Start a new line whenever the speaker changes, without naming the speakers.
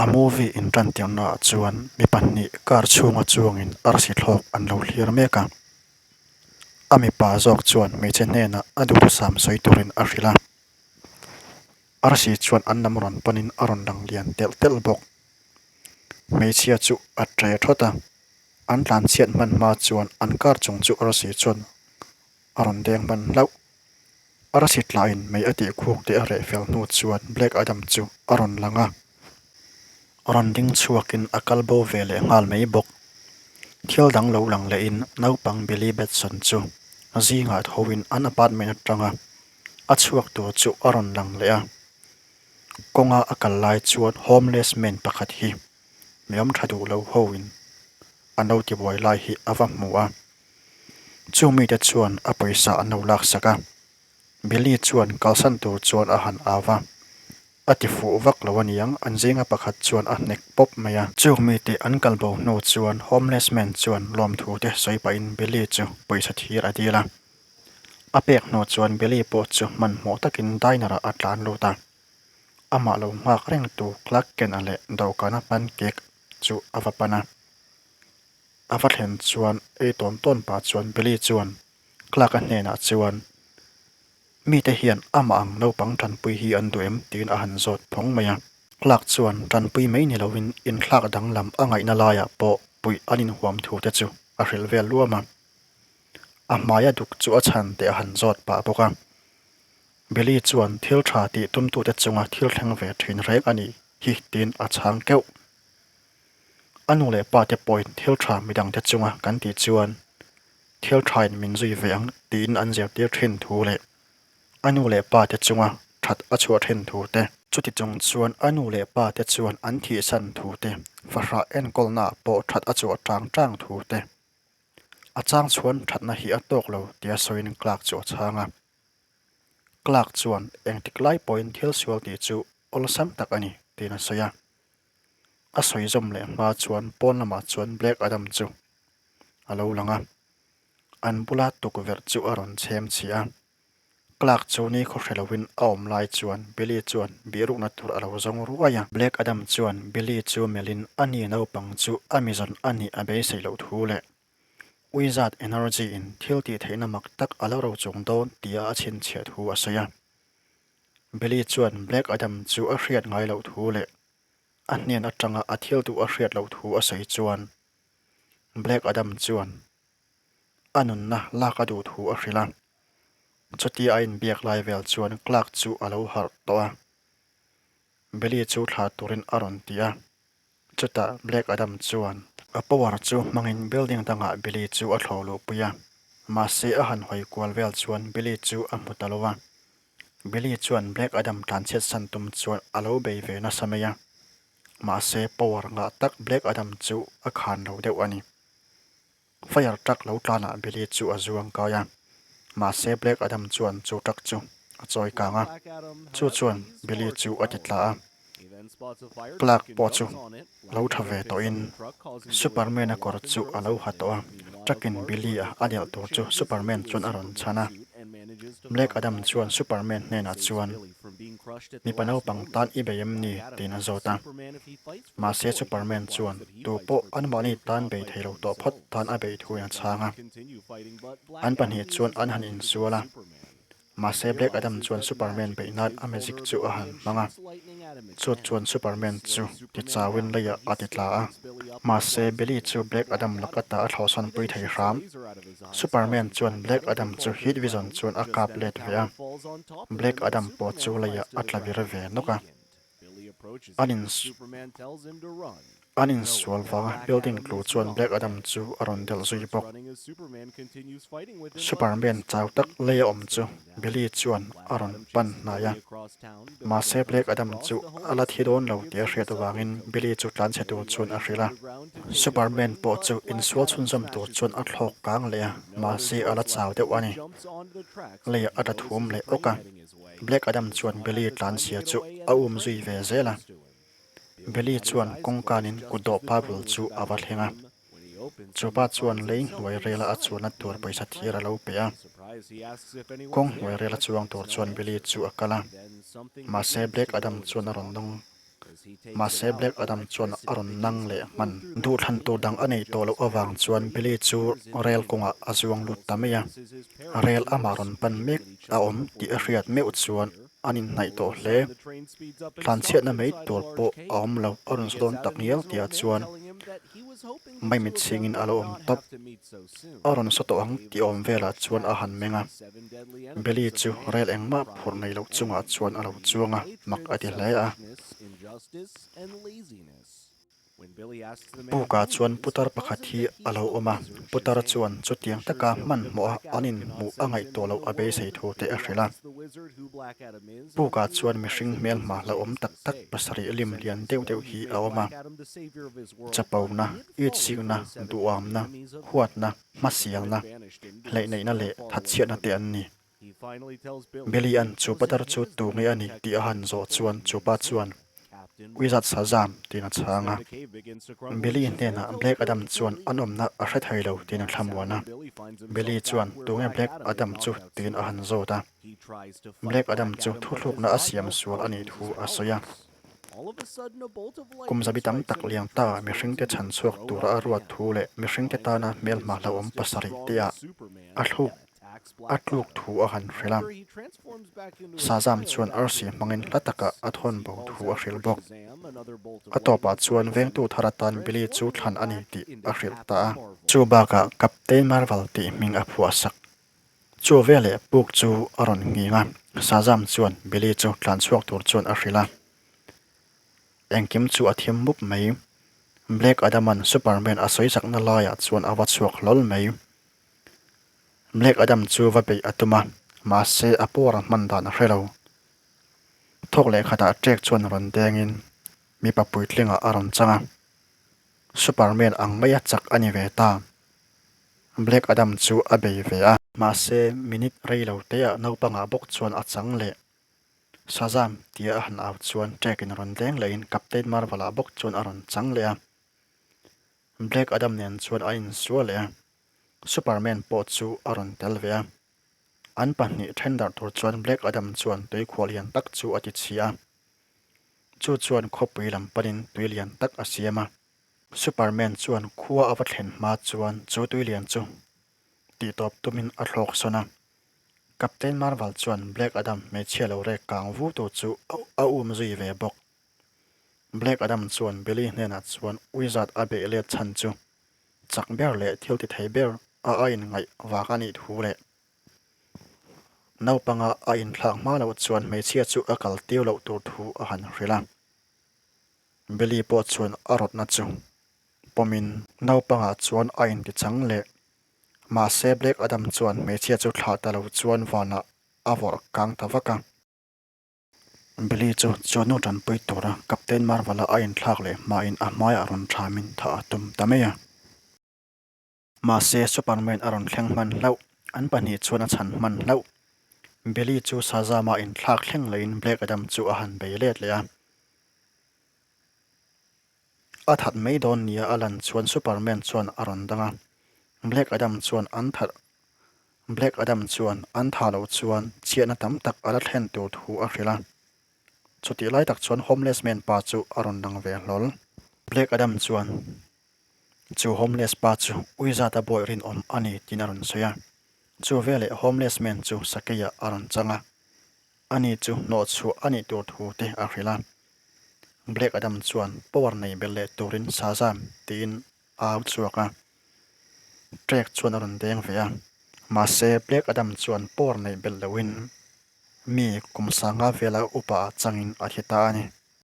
A movie intantirna ah chuan mi pahnih car chhunga chuangin arsi thlawk an lo hlir mek a. A mipa zawk chuan hmeichhe hnenah a duhthusam sawi turin a hrilh a. Arsi chuan an lam rawn panin a rawn lang lian telh telh bawk. Hmeichhia chu a tre thawt a, an tlanchhiat hman hma chuan an car chung chu arsi chuan a rawn deng hman hlauh. Arsi tlaiin mei a tih khuk tih a reh fel hnu chuan Black Adam chu a rawn lang a, rawn ding chhuakin a kal bo ve leh nghal mai bawk. Thil dang lo lang lehin naupang Billy Batson chu zingah thoin an apartment atanga a chhuak tur chu a rawn lang leh a. Kawnga a kal lai chuan homeless man pakhat hi mi awm tha duh lo hoin an lo tibuai lai hi a va hmu a. Chu mite chuan a pawisa an lo laksak a, Billy chuan kalsan tur chuan a han au va, a ti fuh vak lo aniang an zinga pakhat chuan a hnek pawp mai a. Chu mite an kal bo hnu chuan homeless man chuan lawmthu te sawi pahin Billy chu pawisa thir a dil a. A pek hnu chuan Billy pawh chu hmanhmawh takin diner ah a tlan lut a, amah lo nghak reng tu Clark Kent-a leh dawhkana pancake chu a va pan a. A va thlen chuan ei tawn tawn pah chuan Billy chuan Clark-a hnenah chuan, Mite hian amah ang naupang tanpui hi an duh em? tiin a han zawt phawng mai a. Clark chuan tanpui mai ni loin inthlak danglam a ngaihna laiah pawh puih an inhuam thu te chu a hrilh vel luam a. A hmaia duk chu a chhan teh a han zawt pah bawk a. Billy chuan thil tha tih tumtute chunga thil thleng ve thin reng a nih hi tiin a chhang keuh. A nu leh pa te pawhin thil tha midangte chunga kan tih chuan thil thain min zui ve ang tiin an zirtir thin thu leh a nu leh pa te chunga that a chhuah thin thu te. Chuti chung chuan a nu leh pa te chuan an thihsan thu te, fahrah enkawlnaah pawh that a chhuah tang tang thu te. A chang chuan thatna hi a tawk lo tia sawiin Clark chu a chhang a. Clark chuan engtik lai pawhin thil sual tih chu awlsam tak a ni tiin a sawi a. A sawi zawm leh hma chuan pawn lamah chuan Black Adam chu a lo lang a, an bula tukverh chu a rawn chhem chhi a. Clark chu ni khaw hre loin a awm lai chuan Billy chuan bihrukna tur a lo zawng ruai a. Black Adam chuan Billy chu melhin a ni naupang chu a mizawn a nih a beisei loh thu leh Wizard Energy in thil tih theihna mak tak a lo ro chung dawn tia a chhinchhiah thu a sawi a. Billy chuan Black Adam chu a hriat ngai loh thu leh a hnen atanga a thil duh a hriat loh thu a sawi chuan Black Adam chuan a nunna lak a duh thu a hrilh a. Chutia a inbiak lai vel chuan Clark chu a lo harh tawh a, Billy chu thla turin a rawn ti a. Chutah Black Adam chuan a power chu hmangin building dangah Billy chu a thlawh luhpui a, mahse a han hawi kual vel chuan Billy chu a hmu ta lo a. Billy chuan Black Adam tlanchhiat san tum chuan a lo bei ve nasa mai a, mahse power ngah tak Black Adam chu a khan lo deuh a ni. Fire truck lo tlanah Billy chu a zuang kai a, mahse Black Adam chuan chu truck chu a chawi kang a, chu chuan Billy chu a ti tla a. Clark pawh chu lo tha ve tawhin Superman-a kawr chu a lo ha tawh a, truck-in Billy-a a delh tur chu Superman chuan a rawn chhan a. Black Adam chuan Superman hnenah chuan, Mipa naupang tan i bei em ni? tiin a zawt a. Mahse Superman chuan tu pawh anmahni tan bei thei lo tawh phawt tan a bei thuin a chhang a. An pahnih chuan an han insual a. Mahse Black Adam chuan Superman beih nan a magic chu a han hmang a. Chu chuan Superman chu ti chauin leiah a ti tla a. Mahse Billy chu Black Adam lak ata a thlawhsawn pui thei hram. Superman chuan Black Adam chu Heat Vision chuan a kap let ve a. Black Adam pawh chu leiah a tla vir ve nawk a. An in an insual vanga building tlu chuan Black Adam chu a rawn delh zui bawk. Superman chau tak lei a awm chu Billy chuan a rawn pan hnai a. Mahse Black Adam chu a la thi dawn lo tih a hriat avangin Billy chu tlanchhe tur chuan a hrilh a. Superman pawh chu insual chhunzawm tur chuan a thlawk kang leh a, mahse a la chau deuh a ni. Leiah a tla thum leh awk a. Black Adam chuan Billy tlanchhia chu a um zui ve zel a. Billy chuan kawngkanin kutdawh pa bul chu a va thleng a. Chu pa chuan lei hnuai rela a chuanna tur pawisa thir a lo pe a. Kawng hnuai rela chuang tur chuan Billy chu a kal a. Mahse Black Adam chuan a rawn dawng. Mahse Black Adam chuan a rawn nang leh hman. Duhthlan tur dang a neih tawh loh avang chuan Billy chu rel kawngah a zuang lut ta mai a. Rel amah rawn pan mek a awm tih a hriat meuh chuan an inhnaih tawh hle. Tlanchhiatna mai tur pawh a awm lo a rawn saw dawn tak ngial tihah chuan maimit chhingin a lo awm tawp. A rawn saw tawh ang tih awm velah chuan a han meng a, Billy chu rel engmah phurh nei loh chungah chuan a lo chuang a, mak a ti hle a. Pukah chuan putar pakhat hi a lo awm a, putar chuan chutiang taka hmanhmawha an inhmuh a ngaihtuah loh a beisei thu te a hrilh a. Pukah chuan mihring hmelhma hlauhawm tak tak pasarih lim lian deuh deuh hi a awm a, chapona, itsikna, duhamna, huatna, hmasialna, hleihneihna leh thatchhiatna te an ni. Billy-a'n chu patar chu tu nge a nih tih a han zawh chuan chu pa chuan, Wizard Shazam, tiin a chhang a. Billy hnenah Black Adam chuan an awmna a hre thei lo tiin a thlamuan a. Billy chuan, Tu nge Black Adam chu? tiin a han zawt a. Black Adam chu thuthlukna a siam sual a nih thu a sawi a. Kum zabi tam tak liang ta mihringte chhan chhuak tura a ruat thu leh mihringte tana hmelhma hlauhawm pasarih teah a thluk a tluk thu a han hrilh a. Shazam chuan arsi hmangin hla takah a thawn bo thu a hrilh bawk. A tawpah chuan vengtu thar atan Billy chu thlan a ni tih a hrilh ta a. Chu bakah Captain Marvel tih hming a phuah sak. Chu veleh puk chu a rawn nghing a, Shazam chuan Billy chu tlan chhuak tur chuan a hrilh a. Engkim chu a thim mup mai. Black Adam-a'n Superman a sawi chakna laiah chuan a va chhuak hlawl mai. Black Adam chu va beih a tum a, mahse a pawr a hman dan a hre lo. Thawk leh khatah ṭek chuan rawn dengin mipa puitlingah a rawn chang a, Superman ang maia chak a ni ve ta. Black Adam chu a bei ve a. Mahse minute rei lo teah naupangah bawk chuan a chang leh. Shazam tia a han au chuan ṭekin rawn deng lehin Captain Marvel-ah bawk chuan a rawn chang leh a. Black Adam nen chuan a insual leh a. Superman pawh chu a rawn tel ve a, an pahnih tender tur chuan Black Adam chuan tuikhuah lian tak chu a ti chhi a, chu chuan khawpui lam panin tui lian tak a siam a. Superman chuan khua a va thlen hma chuan chu tui lian chu tihtawp tumin a thlawk sawn a, Captain Marvel chuan Black Adam hmeichhia lo rek kang vu tu chu a um zui ve bawk. Black Adam chuan Billy hnenah chuan Wizard a beih let chhan chu Chak ber leh thil ti thei ber a a inngaih vak a nih thu leh naupanga a inthlak hma loh chuan hmeichhia chu a kal tir loh tur thu a han hrilh a. Billy pawh chuan a rawtna chu pawmin naupangah chuan a intichang leh. Mahse Black Adam chuan hmeichhia chu thlah ta lo chuan vanah a vawrh kang ta vak a. Billy chu chuannu tanpui tura Captain Marvel-a a inthlak leh hmain a hmaiah rawn thamin thah a tum ta mai a. Mahse, Superman a rawn thleng hman hlauh, an pahnih chuan a chhan hman hlauh. Billy chu Shazam-a inthlak thleng leiin Black Adam chu a han bei let leh a. A that mai dawn nia a lan chuan Superman chuan a rawn dang a, Black Adam chuan an that Black Adam chuan an tha loh chuan chhiatna tam tak a la thlen tur thu a hrilh a. Chutih lai tak chuan Homeless Man pa chu a rawn lang ve hlawl. Black Adam chuan chu Homeless pa chu Wizard-a bawi rinawm a ni tiin a rawn sawi a. Chu veleh Homeless Man chu sakeiah a rawn chang a. Ani chu hnawhchhuah a nih tur thu te a hrilh a. Black Adam chuan power nei belh leh turin Shazam tiin a au chhuak a. Trek chuan a rawn deng ve a. Mahse Black Adam chuan power nei belh loin mi kum sanga vela upa ah changin a thi ta a ni.